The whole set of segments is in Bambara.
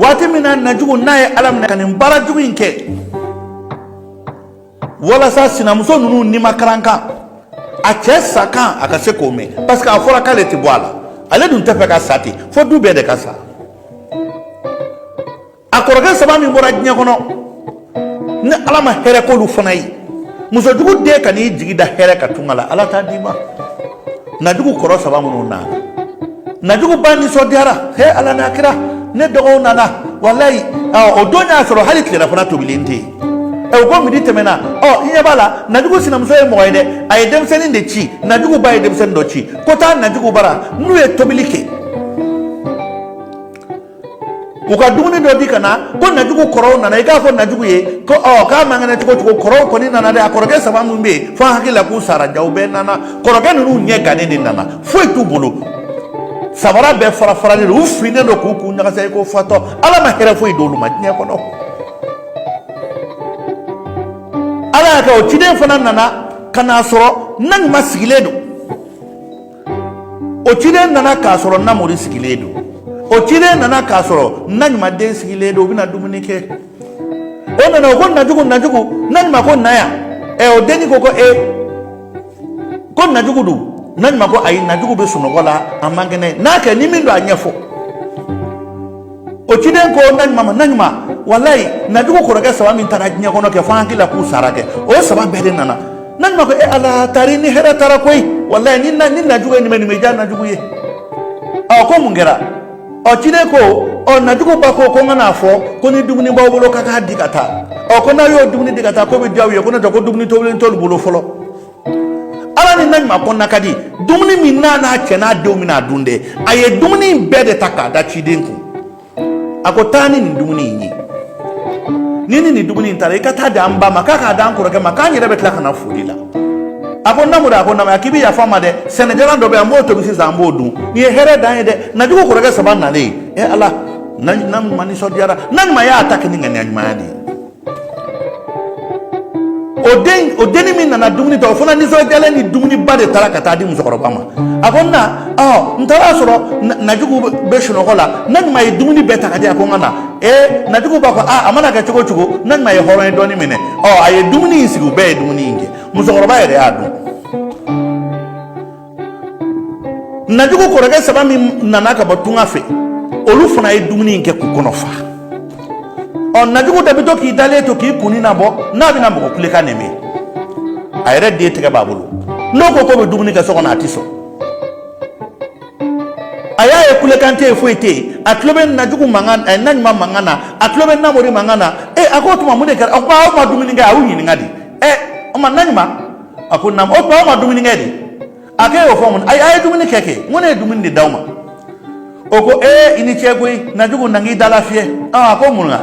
Waati min na Najugu n'a ye Ala minɛ ka nin baara jugu in kɛ walasa sinamuso ninnu nimakarankan, a cɛ sakan, a ka se k'o mɛn, parce que a fɔra k'ale tɛ bɔ a la, ale dun tɛ fɛ ka sa ten fo du bɛɛ de ka sa. A kɔrɔkɛ saba min bɔra diɲɛ kɔnɔ, ni Ala ma hɛrɛ k'olu fana ye, musojugu den ka n'i jigi da hɛrɛ kan tunga la, Ala t'a d'i ma. Najugu kɔrɔ saba minnu nana, Najugu ba nisɔndiyara: he, Ala n'a kira, ne dɔgɔw nana, walayi. O don y'a sɔrɔ hali tilelafana tobilen tɛ yen. O ko midi tɛmɛna. Ɔ, i ɲɛ b'a la, Najugu sinamuso ye mɔgɔ ye dɛ, a ye denmisɛnnin de ci, Najugu ba ye denmisɛnnin dɔ ci ko taa Najugu bara, n'u ye tobili kɛ, u ka dumuni dɔ di ka na, ko Najugu kɔrɔw nana. I k'a fɔ Najugu ye ko ɔ, k'a man kɛnɛ cogo cogo, kɔrɔw kɔni nana dɛ. A kɔrɔkɛ saba min bɛ yen, fo an hakili la k'u sara, jaw bɛɛ nana. Kɔrɔkɛ ninnu ɲɛ gannen de nana, foyi t'u bolo, sabara bɛɛ fara faralen don, u finnen don k'u kun ɲagasa i ko fatɔ. Ala ma hɛrɛ foyi d'olu ma diɲɛ kɔnɔ. Ala y'a kɛ, o ciden fana nana ka n'a sɔrɔ Naɲuman sigilen don. O ciden nana k'a sɔrɔ Namori sigilen don. O ciden nana k'a sɔrɔ Naɲuman den sigilen don, u bɛna dumuni kɛ. O nana, o ko: Najugu, Najugu. Naɲuman ko: na yan. Ɛ, o denni ko ko e ko Najugu dun? Naɲuman ko: ayi, Najugu bɛ sunɔgɔ la, a man kɛnɛ, n'a kɛ ni min don, a ɲɛfɔ. O ciden ko Naɲuman ma: Naɲuman, walayi, Najugu kɔrɔkɛ saba min taara diɲɛ kɔnɔ kɛ, fo an hakili la k'u sara kɛ, o saba bɛɛ de nana. Naɲuman ko: e Ala, taari ni hɛrɛ taara koyi, walayi, ni Najugu ye nin mɛn, nin bɛ diya Najugu ye. Ɔ, ko mun kɛra? Ɔ, ciden ko: ɔ, Najugu ba ko ko n ka n'a fɔ ko ni dumuni b'aw bolo, k'a k'a di ka taa. Ɔ, ko n'a y'o dumuni di ka taa, k'o bɛ diya u ye. Ko ne tɛ ko dumuni tobilen t'olu bolo fɔlɔ. Ala ni Naɲuman kɔnɔna ka di, dumuni min n'a n'a cɛ n'a denw bɛna dun dɛ, a ye dumuni in bɛɛ de ta k'a da ciden kun. A ko: taa ni nin dumuni in ye, ni nin dumuni in taara, i ka taa di an ba ma, k'a k'a d'an kɔrɔkɛ ma, k'an yɛrɛ bɛ tila ka na foli la. A ko: Namori, a ko Namori, a k'i bɛ yafa n ma dɛ, sɛnɛjalan dɔ bɛ yan, n b'o tobi sisan, an b'o dun. Nin ye hɛrɛ dan ye dɛ. Najugu kɔrɔkɛ saba nalen, e Ala, Naɲuman nisɔndiyara. Naɲuman y'a ta kɛ ni ŋaniya ɲumanya de ye. O den, o denni min nana dumuni ta, o fana nisɔndiyalen ni dumuniba de taara ka taa di musokɔrɔba ma. A ko: na, ɔ, n taara sɔrɔ Najugu bɛ sunɔgɔ la, Naɲuman ye dumuni bɛɛ ta ka di yan, ko n ka na. Ee, Najugu b'a fɔ a mana kɛ cogo o cogo, Naɲuman ye hɔrɔn ye, dɔɔnin minɛ. Ɔ, a ye dumuni in sigi, u bɛɛ ye dumuni in kɛ, musokɔrɔba yɛrɛ y'a dun. Najugu kɔrɔkɛ saba min nana ka bɔ tunga fɛ, olu fana ye dumuni in kɛ k'u kɔnɔ fa. Ɔ, Najugu da bɛ to k'i dalen to k'i kunni nabɔ, n'a bɛna mɔgɔ kulekan de mɛn, a yɛrɛ den tɛgɛ b'a bolo, n'o ko k'o bɛ dumuni kɛ so kɔnɔ, a tɛ sɔn. A y'a ye kulekan tɛ yen, foyi tɛ yen, a tulo bɛ Najugu mankan, ɛ, Naɲuman mankan na, a tulo bɛ Namori mankan na. E, a ko: o tuma mun de kɛra? A ko: aw ma dumuni kɛ? A y'u ɲininka de. Ɛ, o ma Naɲuman, a ko: naamu. O tuma aw ma dumuni kɛ de? A k'e y'o fɔ mun? Ayi, a ye dumuni kɛ kɛ, n ko ne ye dumuni de d'aw ma. O ko: ee, i ni ce koyi, Najugu, na k'i da lafiyɛ. A ko: mun na?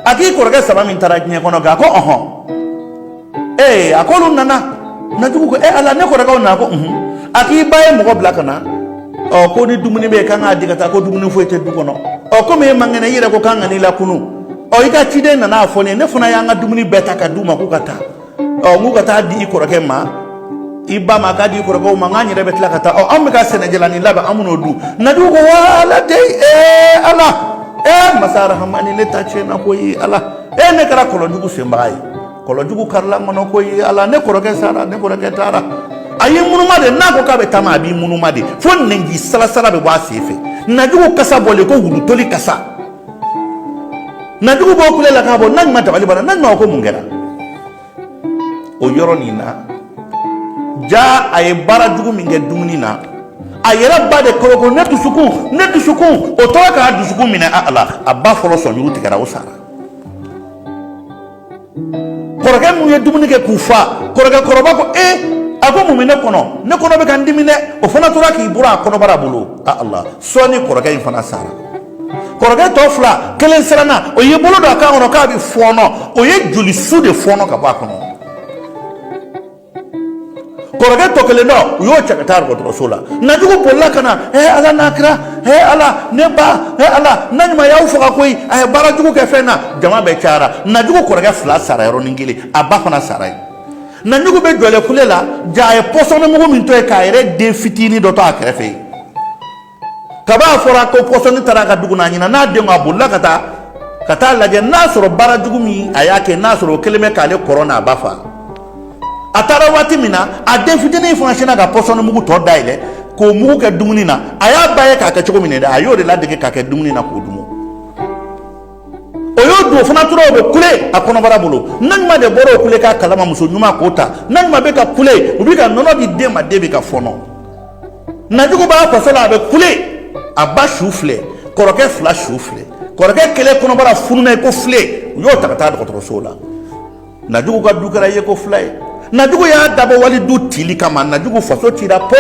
A k'i kɔrɔkɛ saba min taara diɲɛ kɔnɔ kɛ, a ko ɔhɔn. Ee, a k'olu nana. Najugu ko: e Ala, ne kɔrɔkɛw nana? Ko unhun. A k'i ba ye mɔgɔ bila ka na, ɔ, ko ni dumuni bɛ yen, k'an k'a di ka taa, ko dumuni foyi tɛ du kɔnɔ. Ɔ, komi e man kɛnɛ, i yɛrɛ ko k'an ka n'i lakunu, ɔ, i ka ciden nana a fɔ ne ye, ne fana y'an ka dumuni bɛɛ ta ka d'u ma k'u ka taa, ɔ, n k'u ka taa di i kɔrɔkɛ ma, i ba ma, k'a di i kɔrɔkɛw ma, n k'an yɛrɛ bɛ tila ka taa. Ɔ, an bɛ ka sɛnɛjalani labɛn, an bɛn'o dun. Najugu ko: wala de, ee Ala, ee masa rahamani, ne ta tiɲɛna koyi. Ala, ee, ne kɛra kɔlɔnjugu senbaga ye, kɔlɔnjugu karila n kɔnɔ koyi. Ala, ne kɔrɔkɛ sara, ne kɔrɔkɛ taara. A y'i munuma de, n'a ko k'a bɛ taama, a b'i munuma de fo nɛnji salasala bɛ bɔ a sen fɛ. Najugu kasa bɔlen ko wulutoli kasa. Najugu b'o kule la k'a bɔ. Naɲuman dabali banna. Naɲuman ko: mun kɛra? O yɔrɔ nin na ja, a ye baara jugu min kɛ dumuni na, a yɛrɛ ba de ko ko ne dusukun, ne dusukun. O tora k'a dusukun minɛ. A ala, a ba fɔlɔ sɔnjuru tigɛra, o sara. Kɔrɔkɛ minnu ye dumuni kɛ k'u fa, kɔrɔkɛ kɔrɔba ko: e, a ko mun bɛ ne kɔnɔ? Ne kɔnɔ bɛ ka n dimi dɛ. O fana tora k'i bɔrɔ a kɔnɔbara bolo. A ala, sɔɔni kɔrɔkɛ in fana sara. Kɔrɔkɛ tɔ fila, kelen siranna, o y'i bolo don a kan kɔnɔ k'a bɛ fɔɔnɔ, o ye joli su de fɔɔnɔ ka bɔ a kɔnɔ. Kɔrɔkɛ tɔ kelen dɔ, u y'o cɛ ka taa dɔgɔtɔrɔso la. Najugu bolila ka na: he Ala n'a kira, he Ala, ne ba, he Ala, Naɲuman y'aw faga koyi, a ye baara jugu kɛ fɛn na. Jama bɛɛ cayara. Najugu kɔrɔkɛ fila sara yɔrɔnin kelen, a ba fana sara yen. Najugu bɛ jɔlen kule la ja, a ye pɔsɔni mugu min to yen, k'a yɛrɛ den fitinin dɔ to a kɛrɛfɛ yen. Kaba a fɔra ko pɔsɔni taara a ka dugu n'a ɲina n'a den, a bolila ka taa. Ka taa lajɛ n'a sɔrɔ baara jugu min a y'a kɛ, n'a sɔrɔ o kɛlen bɛ k'ale kɔrɔ n'a ba fa. A taara waati min na, a den fitinin fana sinna ka pɔsɔni mugu tɔ dayɛlɛ k'o mugu kɛ dumuni na. A y'a ba ye k'a kɛ cogo min na dɛ, a y'o de ladege k'a kɛ dumuni na k'o dumu. O y'o dun, o fana tora o bɛ kule a kɔnɔbara bolo. Naɲuman de bɔra o kule k'a kalama, muso ɲuman k'o ta. Naɲuman bɛ ka kule, u bɛ ka nɔnɔ di den ma, den bɛ ka fɔɔnɔ. Najugu b'a faso la, a bɛ kule, a ba su filɛ, kɔrɔkɛ fila su filɛ, kɔrɔkɛ kelen kɔnɔbara fununa i ko filen, u y'o ta ka taa dɔgɔtɔrɔso la. Najugu ka du kɛra yeko fila ye. Najugu y'a dabɔ wali du cili kama. Najugu faso cira pɔ,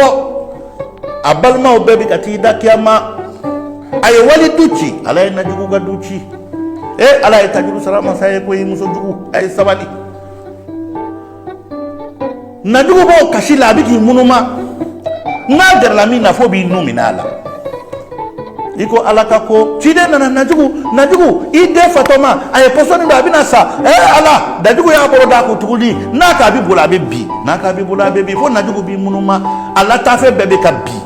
a balimaw bɛɛ bɛ ka t'i da kiyama. A ye wali du ci, Ala ye Najugu ka du ci. E Ala ye tajuru sara masa ye koyi. Muso jugu, a ye sabali. Najugu b'o kasi la, a bɛ k'i munuma. N'a gɛrɛla min na, f'o b'i nun minɛ a la i ko Ala ka ko. Ciden nana: "Najugu, Najugu, i den fatɔma, a ye pɔsɔni don, a bɛna sa." Ee Ala! Najugu y'a bolo d'a kun tuguni, n'a k'a bɛ boli, a bɛ bin, n'a k'a bɛ boli, a bɛ bin, fo Najugu b'i munuma. A lataafe bɛɛ bɛ ka bin,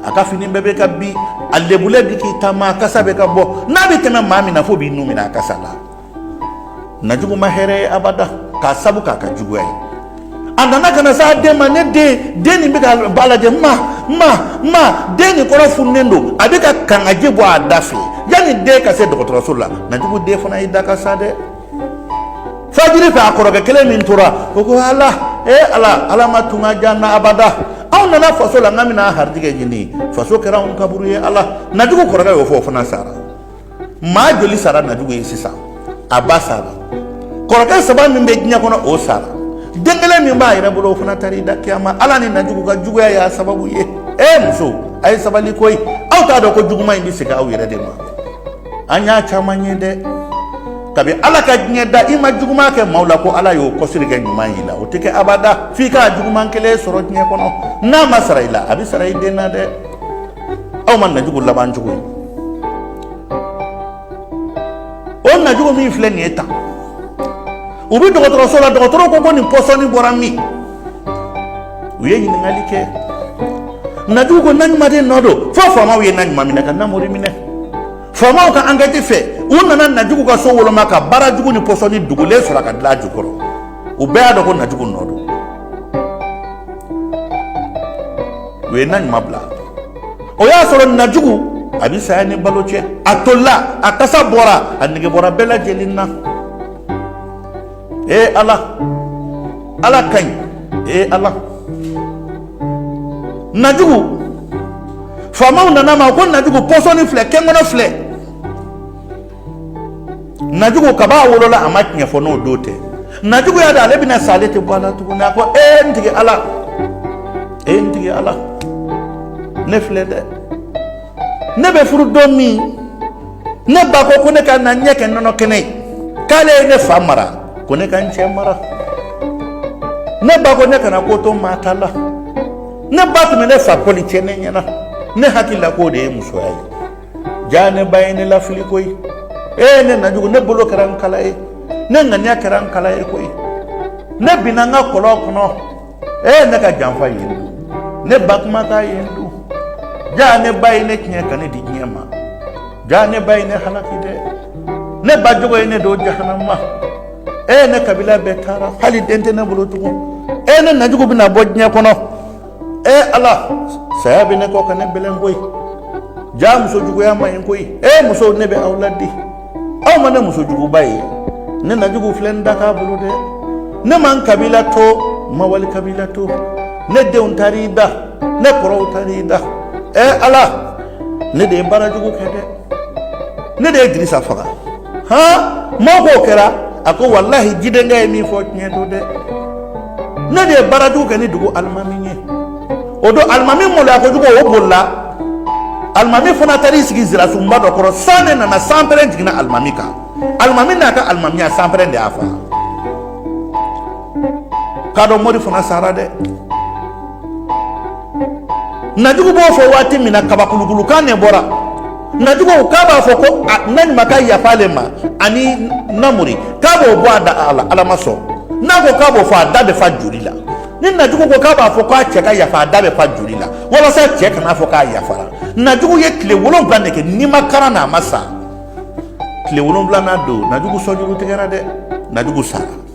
a ka fini bɛɛ bɛ ka bin, a lebulen bɛ k'i taama, a kasa bɛ ka bɔ. N'a bɛ tɛmɛ maa min na, f'o b'i nun minɛ a kasa la. Najugu ma hɛrɛ ye abada, k'a sabu k'a ka juguya ye. A nana ka na s'a den ma: "Ne den, den nin bɛ ka ba lajɛ, ma, ma, ma." Den nin kɔnɔ fununen don, a bɛ ka kangaji bɔ a da fɛ. Yanni den ka se dɔgɔtɔrɔso la, Najugu den fana y'i da ka sa dɛ. Fajiri fɛ, a kɔrɔkɛ kelen min tora, o ko: "Ala, e Ala, Ala ma tunga diya n na abada. Anw nana faso la, n ka bɛna harijigɛ ɲini, faso kɛra anw kaburu ye. Ala." Najugu kɔrɔkɛ y'o fɔ, o fana sara. Maa joli sara Najugu ye sisan? A ba sara, kɔrɔkɛ saba min bɛ diɲɛ kɔnɔ, o sara, den kelen min b'a yɛrɛ bolo, o fana taara i da kiyama. Ala ni Najugu ka juguya y'a sababu ye. E muso, a ye sabali koyi. Aw t'a dɔn ko juguman in bɛ segin aw yɛrɛ de ma. An y'a caman ye dɛ. Kabi Ala ka diɲɛ da, i ma juguman kɛ maaw la ko Ala y'o kɔsiri kɛ ɲuman y'i la, o tɛ kɛ abada. F'i ka juguman kelen sɔrɔ diɲɛ kɔnɔ, n'a ma sara i la, a bɛ sara i den na dɛ. Aw ma Najugu laban cogo ye. O Najugu min filɛ nin ye tan, u bɛ dɔgɔtɔrɔso la, dɔgɔtɔrɔw ko ko nin pɔsɔni bɔra min? U ye ɲininkali kɛ. Najugu ko Naɲuman de nɔ don. Fo faamaw ye Naɲuman minɛ ka Namori minɛ. Faamaw ka enquête fɛ, u nana Najugu ka so woloma ka baara jugu ni pɔsɔni dogolen sɔrɔ a ka dilan jukɔrɔ. U bɛɛ y'a dɔn ko Najugu nɔ don. U ye Naɲuman bila. O y'a sɔrɔ Najugu a bɛ saya ni balo cɛ. A tolila, a kasa bɔra, a nege bɔra bɛɛ lajɛlen na. Ee Ala, Ala ka ɲi. Ee Ala! Najugu, faamaw nana ma ko Najugu, pɔsɔni filɛ, kɛnkɔnɔ filɛ. Najugu kab'a wolola, a ma tiɲɛ fɔ n'o don tɛ. Najugu y'a dɔn ale bɛna sa, ale tɛ bɔ a la tuguni. A ko: "Ee n tigi Ala, ee n tigi Ala, ne filɛ dɛ. Ne bɛ furu don min, ne ba ko ko ne ka na ɲɛ kɛ nɔnɔ kɛnɛ ye, k'ale ye ne fa mara, ko ne ka n cɛ mara. Ne ba ko ne kana ko to maa ta la. Ne ba tun bɛ ne fa kɔli cɛ ne ɲɛna. Ne hakili la k'o de ye musoya ye. Jaa ne ba ye ne lafili koyi. Ee ne Najugu, ne bolo kɛra n kala ye, ne ŋaniya kɛra n kala ye koyi. Ne binna n ka kɔlɔn kɔnɔ. Ee ne ka janfa ye n dun, ne ba kumakan ye n dun. Jaa ne ba ye ne tiɲɛ ka ne di diɲɛ ma. Jaa ne ba ye ne halaki dɛ. Ne ba jogo ye ne don jahanama. Ee ne kabila bɛɛ taara, hali den tɛ ne bolo tugun. Ee ne Najugu bɛna bɔ diɲɛ kɔnɔ. Ee Ala, saya bɛ ne kɔ ka ne bɛlɛn koyi. Jaa muso juguya man ɲi koyi. Ee muso, ne bɛ aw ladi, aw ma ne muso juguba ye. Ne Najugu filɛ n da k'a bolo dɛ. Ne ma n kabila to, n ma wali kabila to. Ne denw taar'i da, ne kɔrɔw taar'i da. Ee Ala, ne de ye baara jugu kɛ dɛ. Ne de ye Dirisa faga. Han, maaw k'o kɛra. A ko: "Walahi, jidenkɛ ye min fɔ, tiɲɛ don dɛ. Ne de ye baara jugu kɛ ni dugu alimami ye." O don alimami maloya kojugu, o bolila. Alimami fana taara i sigi zirasunba dɔ kɔrɔ. San de nana, sanpɛrɛn jiginna alimami kan. Alimami n'a ka alimamiya, sanpɛrɛn de y'a faga. K'a dɔn mori fana sara dɛ. Najugu b'o fɔ waati min na, kabakulukulukan de bɔra. Najugu k'a b'a fɔ ko Naɲuman ka yafa ale ma ani Namori, k'a b'o bɔ a da. Ala, Ala ma sɔn. N'a ko k'a b'o fɔ, a da bɛ fa joli la. Ni Najugu ko k'a b'a fɔ k'a cɛ ka yafa, a da bɛ fa joli la, walasa cɛ kana fɔ k'a yafara. Najugu ye tile 7 de kɛ ni ma karan na, a ma sa. Tile wolonfilanan don, Najugu sɔnjuru tigɛra dɛ, Najugu sara.